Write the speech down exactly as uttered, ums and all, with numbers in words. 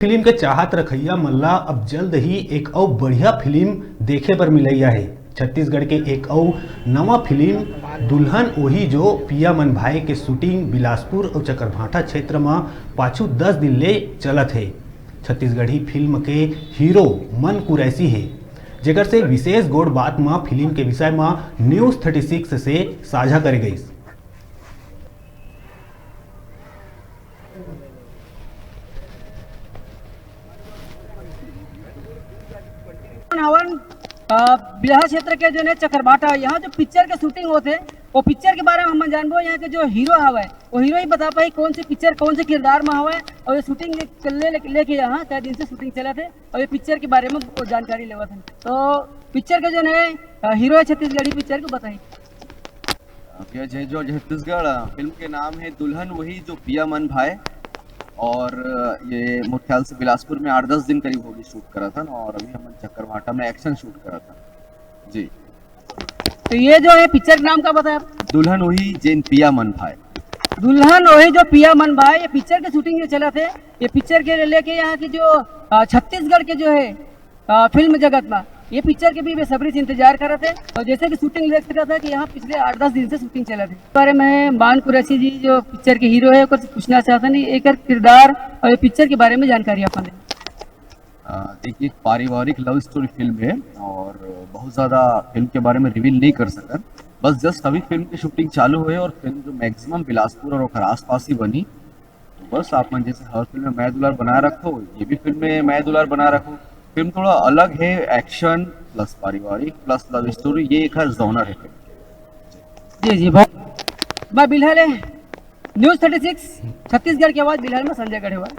Film के चाहत रखइया मन ला अब जल्द ही एक अउ बढ़िया फिल्म देखे बर मिलइया हे। छत्तीसगढ़ के एक अउ नवा फिल्म दुल्हन ओही जो पिया मन भाई के शूटिंग बिलासपुर अउ चकरभाटा क्षेत्र म पाछू दस दिन ले चलत हे। छत्तीसगढ़ी फिल्म के हीरो मन कुरैशी हे, जेकर से विशेष गोठ बात म फिल्म के विषय म न्यूज थर्टी सिक्स से साझा करे गइस। हवन, अ, बिल्हा क्षेत्र के जो ने चकरभाटा, यहाँ जो पिक्चर के शूटिंग होथे, वो पिक्चर के बारे में हमन जानबो। यहाँ के जो हीरो हवय, वो हीरो ही बता पाही कौन से पिक्चर, कौन से किरदार में हवय, और ये शूटिंग ले, ले, लेके यहाँ कई दिन से शूटिंग चलत हे, और ये पिक्चर के बारे में वो जानकारी लेवत हे। तो पिक्चर के जो ने, अ, हीरो है छत्तीसगढ़ी पिक्चर को बताही। भैया, जय जोहार, जय छत्तीसगढ़। फिल्म के नाम है दुल्हन वही जो पिया मन भाए, और ये मोर ख्याल से बिलासपुर में आठ दस दिन करीब होगी शूट करा था ना, और अभी हम चकरभाटा में एक्शन शूट करा था जी। तो ये जो है पिक्चर के नाम का बताया आप? दुल्हन वही जेन पिया मन भाए। दुल्हन वही जो पिया मन भाए, ये पिक्चर के शूटिंग जो चलत हे, ये पिक्चर के लेके यहाँ की जो, अ, छत्तीसगढ़ के जो है, अ, फिल्म जगत में ये पिक्चर के भी बेसब्री से इंतजार करत हे, और जैसे कि शूटिंग देख सकत हे कि यहाँ पिछले आठ दस दिन से शूटिंग चलत हे। इस बारे में मान कुरैशी जी जो पिक्चर के हीरो है, ओकर से पूछना चाहत हन एकर किरदार और ये पिक्चर के बारे में जानकारी अपन दें। अ, देखिए, एक पारिवारिक लव स्टोरी फिल्म है और बहुत ज़्यादा फिल्म के बारे में रिवील नहीं कर सकत। बस जस्ट अभी फिल्म की शूटिंग चालू हुई है और फिल्म जो मैक्सिमम बिलासपुर और ओकर आसपास ही बनी। तो बस आप मन जैसे हर फिल्म में मया दुलार बनाए रखो, ये भी फिल्म में मया दुलार बनाए रखो। फिल्म थोड़ा अलग है, एक्शन प्लस पारिवारिक प्लस लव स्टोरी, ये एक हर जॉनर है फिल्म। जी जी, बहुत। मैं बिल्हा ले न्यूज थर्टी सिक्स छत्तीसगढ़ की आवाज बिल्हा ले में संजय गढ़ेवाल।